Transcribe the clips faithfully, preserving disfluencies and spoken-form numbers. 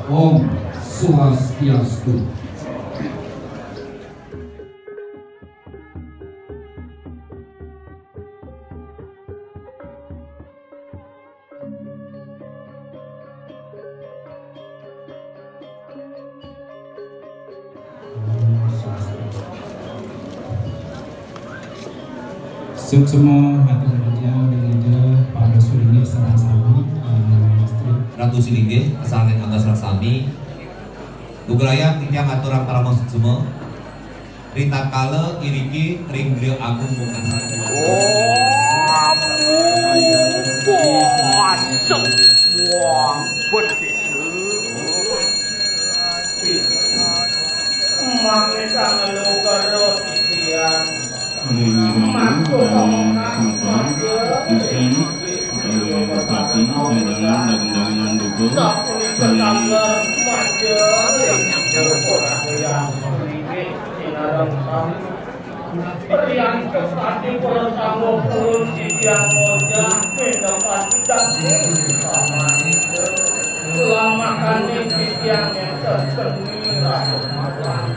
Om Swastiastu. Suksma hatur mulia ring Ida Ratu Silinggih sareng sami, eh, Ratu Silinggih, sanget angga sareng sami. Lugrayang titiang aturang parama suksma. Ritatkala iriki ring Griya Agung Bungkasan. Om Buddhaya Wang Bedesa. Mangke kang lugra titiang. Mangko pamungkas mangga. Sapunika taler mangga. Ora goyang. Priyantos adi para sangga purun titiang ojah, pindakan daging samanika. Lamakaning titiang enten seni raga macan.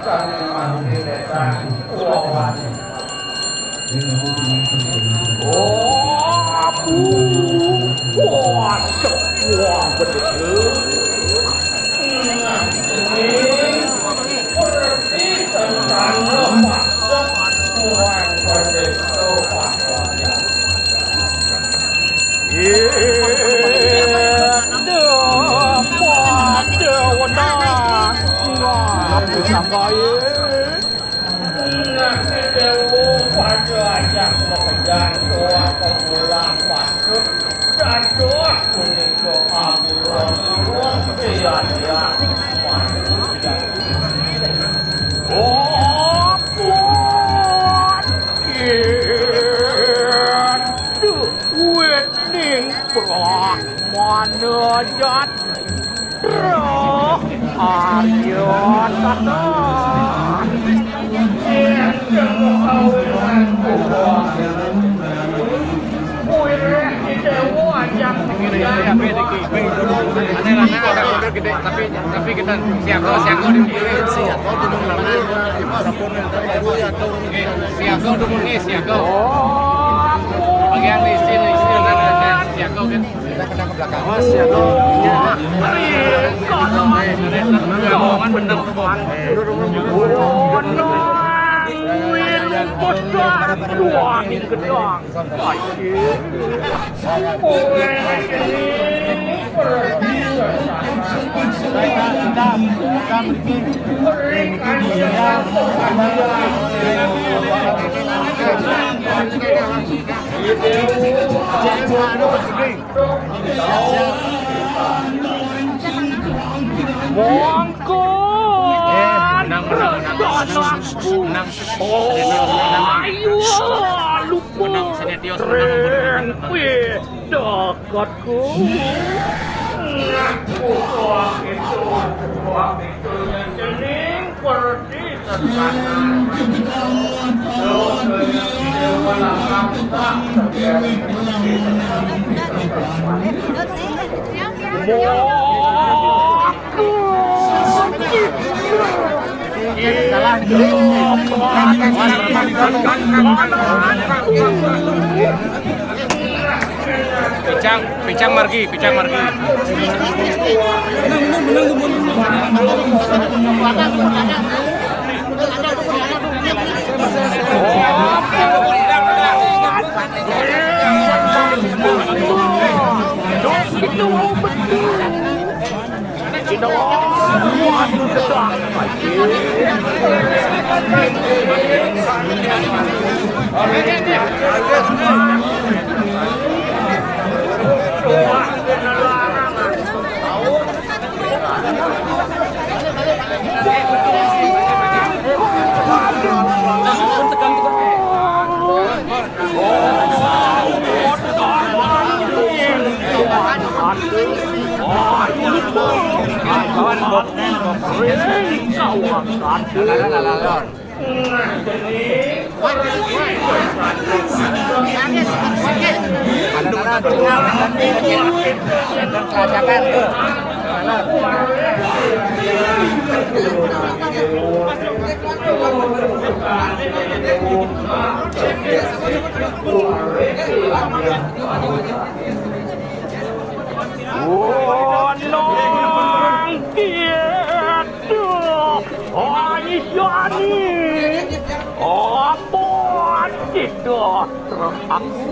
Kang mangke desa wawan. Nah, dewa pada ajak makejang tuah pemulang patut. Dados punika ampura purun iya-iya manusia. Oh, pun. Duh, wit ning Brahmana jat. Roh Arya Tata. Tapi, tapi kita siaga, siaga di sini. Siaga gunung lama. Siaga gunung ni, siaga. Bagian di sini, di sini, siaga kan. Kita kena ke belakang. Awas ya, Bro. Iya. Jangan bener. Bener. Win pedak. Wah, gedang. Kita, kita, kita berhenti. Ini dia. Cek, anu, Pak Sugeng. Mongkon. Eh, menang, menang, menang, menang, menang. Oh, ayo, lupa. Menang, sini, Tio, menang, menang, menang. Ring, wih, dekatku. Ngaku, wah, itu, wah, itu, yang jening, perdi. Picang, picang margi, picang margi. Ada nana, ada nana, ada nana, ada nana, ada nana. Nang kitu, ai jani, apa kita aku?